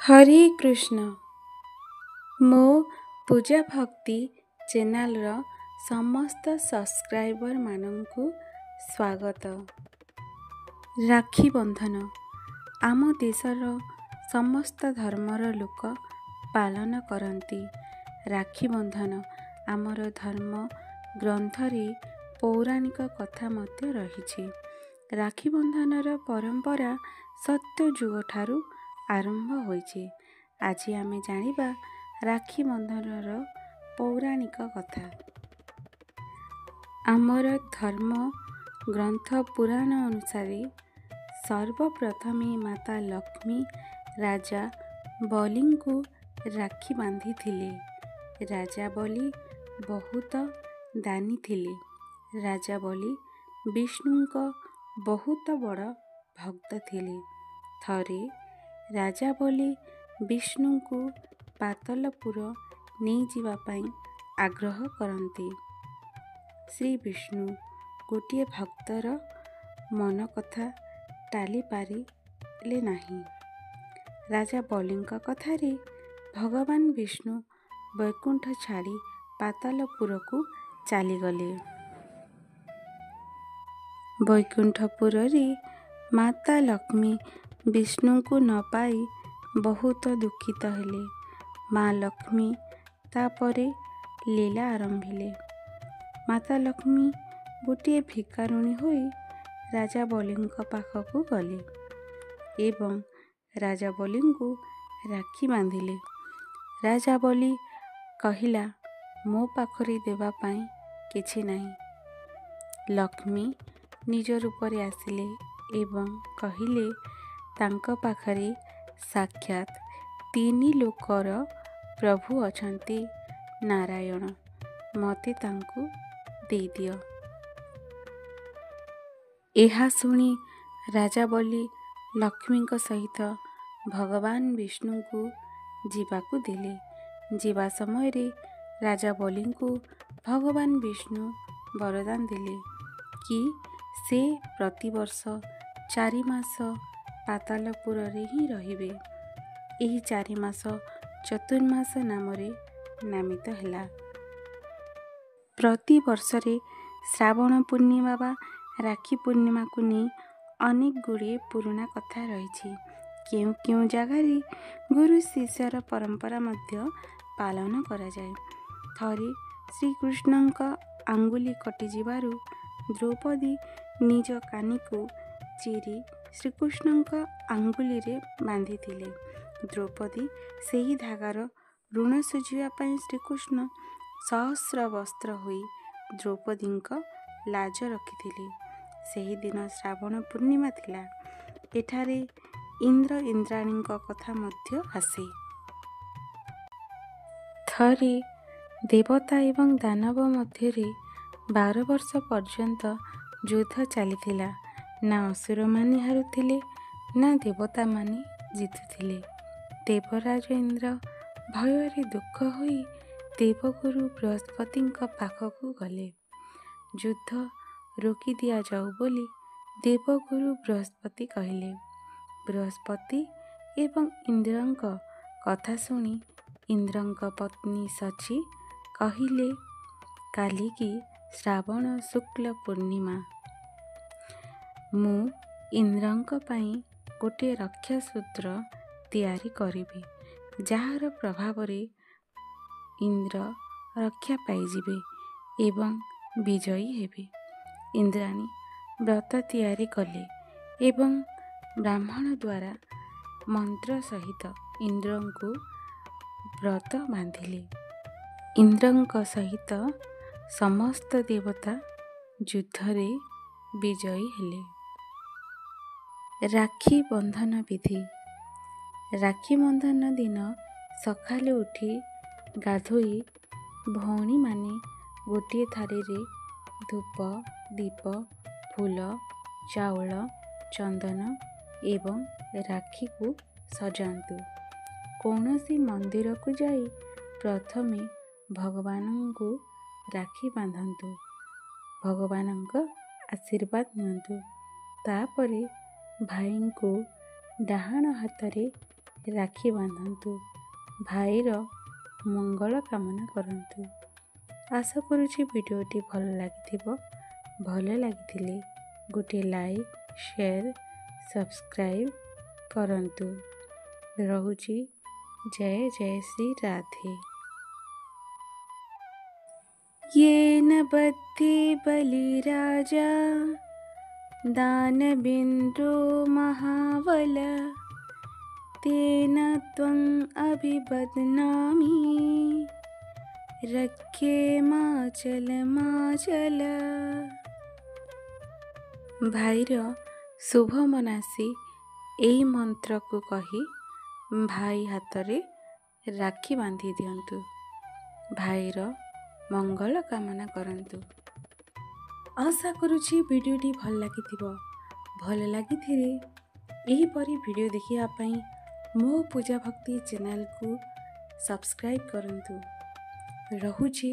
ହରେ କୃଷ୍ଣ। ମୋ ପୂଜା ଭକ୍ତି ଚ୍ୟାନେଲର ସମସ୍ତ ସବସ୍କ୍ରାଇବରମାନଙ୍କୁ ସ୍ୱାଗତ। ରାକ୍ଷୀ ବନ୍ଧନ ଆମ ଦେଶର ସମସ୍ତ ଧର୍ମର ଲୋକ ପାଳନ କରନ୍ତି। ରାକ୍ଷୀ ବନ୍ଧନ ଆମର ଧର୍ମ ଗ୍ରନ୍ଥରେ ପୌରାଣିକ କଥା ମଧ୍ୟ ରହିଛି। ରାକ୍ଷୀ ବନ୍ଧନର ପରମ୍ପରା ସତ୍ୟ ଯୁଗଠାରୁ ଆରମ୍ଭ ହୋଇଛି। ଆଜି ଆମେ ଜାଣିବା ରାକ୍ଷୀ ବନ୍ଧନର ପୌରାଣିକ କଥା। ଆମର ଧର୍ମ ଗ୍ରନ୍ଥ ପୁରାଣ ଅନୁସାରେ ସର୍ବପ୍ରଥମେ ମାତା ଲକ୍ଷ୍ମୀ ରାଜା ବଲିଙ୍କୁ ରାକ୍ଷୀ ବାନ୍ଧିଥିଲେ। ରାଜା ବଲି ବହୁତ ଦାନୀ ଥିଲେ। ରାଜା ବଲି ବିଷ୍ଣୁଙ୍କ ବହୁତ ବଡ଼ ଭକ୍ତ ଥିଲେ। ଥରେ ରାଜା ବଲି ବିଷ୍ଣୁଙ୍କୁ ପାତାଳପୁର ନେଇଯିବା ପାଇଁ ଆଗ୍ରହ କରନ୍ତି। ଶ୍ରୀ ବିଷ୍ଣୁ ଗୋଟିଏ ଭକ୍ତର ମନ କଥା ଟାଳି ପାରିଲେ ନାହିଁ। ରାଜା ବଲିଙ୍କ କଥାରେ ଭଗବାନ ବିଷ୍ଣୁ ବୈକୁଣ୍ଠ ଛାଡ଼ି ପାତାଳପୁରକୁ ଚାଲିଗଲେ। ବୈକୁଣ୍ଠପୁରରେ ମାତା ଲକ୍ଷ୍ମୀ ବିଷ୍ଣୁଙ୍କୁ ନ ପାଇ ବହୁତ ଦୁଃଖିତ ହେଲେ। ମା ଲକ୍ଷ୍ମୀ ତାପରେ ଲୀଳା ଆରମ୍ଭିଲେ। ମାତା ଲକ୍ଷ୍ମୀ ଗୋଟିଏ ଭିକାରୁଣୀ ହୋଇ ରାଜା ବଲିଙ୍କ ପାଖକୁ ଗଲେ ଏବଂ ରାଜା ବଲିଙ୍କୁ ରାକ୍ଷୀ ବାନ୍ଧିଲେ। ରାଜା ବଲି କହିଲା, ମୋ ପାଖରେ ଦେବା ପାଇଁ କିଛି ନାହିଁ। ଲକ୍ଷ୍ମୀ ନିଜ ରୂପରେ ଆସିଲେ ଏବଂ କହିଲେ ତାଙ୍କ ପାଖରେ ସାକ୍ଷାତ ତିନି ଲୋକର ପ୍ରଭୁ ଅଛନ୍ତି ନାରାୟଣ, ମୋତେ ତାଙ୍କୁ ଦେଇଦିଅ। ଏହା ଶୁଣି ରାଜା ବଲି ଲକ୍ଷ୍ମୀଙ୍କ ସହିତ ଭଗବାନ ବିଷ୍ଣୁଙ୍କୁ ଯିବାକୁ ଦେଲେ। ଯିବା ସମୟରେ ରାଜା ବଲିଙ୍କୁ ଭଗବାନ ବିଷ୍ଣୁ ବରଦାନ ଦେଲେ କି ସେ ପ୍ରତିବର୍ଷ 4 ମାସ ପାତାଳପୁରରେ ହିଁ ରହିବେ। ଏହି 4 ମାସ ଚତୁର୍ମାସ ନାମରେ ନାମିତ ହେଲା। ପ୍ରତିବର୍ଷରେ ଶ୍ରାବଣ ପୂର୍ଣ୍ଣିମା ବା ରାକ୍ଷୀ ପୂର୍ଣ୍ଣିମାକୁ ନେଇ ଅନେକ ଗୁଡ଼ିଏ ପୁରୁଣା କଥା ରହିଛି। କେଉଁ କେଉଁ ଜାଗାରେ ଗୁରୁ ଶିଷ୍ୟର ପରମ୍ପରା ମଧ୍ୟ ପାଳନ କରାଯାଏ। ଥରେ ଶ୍ରୀକୃଷ୍ଣଙ୍କ ଆଙ୍ଗୁଳି କଟିଯିବାରୁ ଦ୍ରୌପଦୀ ନିଜ କାନିକୁ ଚିରି ଶ୍ରୀକୃଷ୍ଣଙ୍କ ଆଙ୍ଗୁଳିରେ ବାନ୍ଧିଥିଲେ। ଦ୍ରୌପଦୀ ସେହି ଧାଗାର ଋଣ ଶୁଝିବା ପାଇଁ ଶ୍ରୀକୃଷ୍ଣ ସହସ୍ର ବସ୍ତ୍ର ହୋଇ ଦ୍ରୌପଦୀଙ୍କ ଲାଜ ରଖିଥିଲେ। ସେହିଦିନ ଶ୍ରାବଣ ପୂର୍ଣ୍ଣିମା ଥିଲା। ଏଠାରେ ଇନ୍ଦ୍ର ଇନ୍ଦ୍ରାଣୀଙ୍କ କଥା ମଧ୍ୟ ଆସେ। ଥରେ ଦେବତା ଏବଂ ଦାନବ ମଧ୍ୟରେ 12 ବର୍ଷ ପର୍ଯ୍ୟନ୍ତ ଯୁଦ୍ଧ ଚାଲିଥିଲା। ନା ଅସୁରମାନେ ହାରୁଥିଲେ ନା ଦେବତାମାନେ ଜିତୁଥିଲେ। ଦେବରାଜ ଇନ୍ଦ୍ର ଭୟରେ ଦୁଃଖ ହୋଇ ଦେବଗୁରୁ ବୃହସ୍ପତିଙ୍କ ପାଖକୁ ଗଲେ। ଯୁଦ୍ଧ ରୋକି ଦିଆଯାଉ ବୋଲି ଦେବଗୁରୁ ବୃହସ୍ପତି କହିଲେ। ବୃହସ୍ପତି ଏବଂ ଇନ୍ଦ୍ରଙ୍କ କଥା ଶୁଣି ଇନ୍ଦ୍ରଙ୍କ ପତ୍ନୀ ଶଚୀ କହିଲେ, କାଲିକି ଶ୍ରାବଣ ଶୁକ୍ଲ ପୂର୍ଣ୍ଣିମା, ମୁଁ ଇନ୍ଦ୍ରଙ୍କ ପାଇଁ ଗୋଟିଏ ରକ୍ଷାସୂତ୍ର ତିଆରି କରିବି, ଯାହାର ପ୍ରଭାବରେ ଇନ୍ଦ୍ର ରକ୍ଷା ପାଇଯିବେ ଏବଂ ବିଜୟୀ ହେବେ। ଇନ୍ଦ୍ରାଣୀ ବ୍ରତ ତିଆରି କଲେ ଏବଂ ବ୍ରାହ୍ମଣ ଦ୍ୱାରା ମନ୍ତ୍ର ସହିତ ଇନ୍ଦ୍ରଙ୍କୁ ବ୍ରତ ବାନ୍ଧିଲେ। ଇନ୍ଦ୍ରଙ୍କ ସହିତ ସମସ୍ତ ଦେବତା ଯୁଦ୍ଧରେ ବିଜୟୀ ହେଲେ। ରାକ୍ଷୀ ବନ୍ଧନ ବିଧି। ରାକ୍ଷୀ ବନ୍ଧନ ଦିନ ସକାଳୁ ଉଠି ଗାଧୋଇ ଭଉଣୀମାନେ ଗୋଟିଏ ଥାଳିରେ ଧୂପ, ଦୀପ, ଫୁଲ, ଚାଉଳ, ଚନ୍ଦନ ଏବଂ ରାକ୍ଷୀକୁ ସଜାନ୍ତୁ। କୌଣସି ମନ୍ଦିରକୁ ଯାଇ ପ୍ରଥମେ ଭଗବାନଙ୍କୁ ରାକ୍ଷୀ ବାନ୍ଧନ୍ତୁ, ଭଗବାନଙ୍କ ଆଶୀର୍ବାଦ ନିଅନ୍ତୁ। ତାପରେ ଭାଇଙ୍କୁ ଡାହାଣ ହାତରେ ରାକ୍ଷୀ ବାନ୍ଧନ୍ତୁ, ଭାଇର ମଙ୍ଗଳ କାମନା କରନ୍ତୁ। ଆଶା କରୁଛି ଭିଡ଼ିଓଟି ଭଲ ଲାଗିଥିବ। ଭଲ ଲାଗିଥିଲେ ଗୋଟିଏ ଲାଇକ୍, ସେୟାର, ସବସ୍କ୍ରାଇବ୍ କରନ୍ତୁ। ରହୁଛି। ଜୟ ଜୟ ଶ୍ରୀ ରାଧେ। येन बद्धे बलिराजा दानविन्द्रो महाबल तेन त्वं अभिबध्नामि रक्षे माचल माचल। ଭାଇର ଶୁଭ ମନାସି ଏହି ମନ୍ତ୍ରକୁ କହି ଭାଇ ହାତରେ ରାକ୍ଷୀ ବାନ୍ଧି ଦିଅନ୍ତୁ, ଭାଇର ମଙ୍ଗଳ କାମନା କରନ୍ତୁ। ଆଶା କରୁଛି ଭିଡ଼ିଓଟି ଭଲ ଲାଗିଥିବ। ଭଲ ଲାଗିଥିଲେ ଏହିପରି ଭିଡ଼ିଓ ଦେଖିବା ପାଇଁ ମୋ ପୂଜା ଭକ୍ତି ଚ୍ୟାନେଲକୁ ସବସ୍କ୍ରାଇବ୍ କରନ୍ତୁ। ରହୁଛି।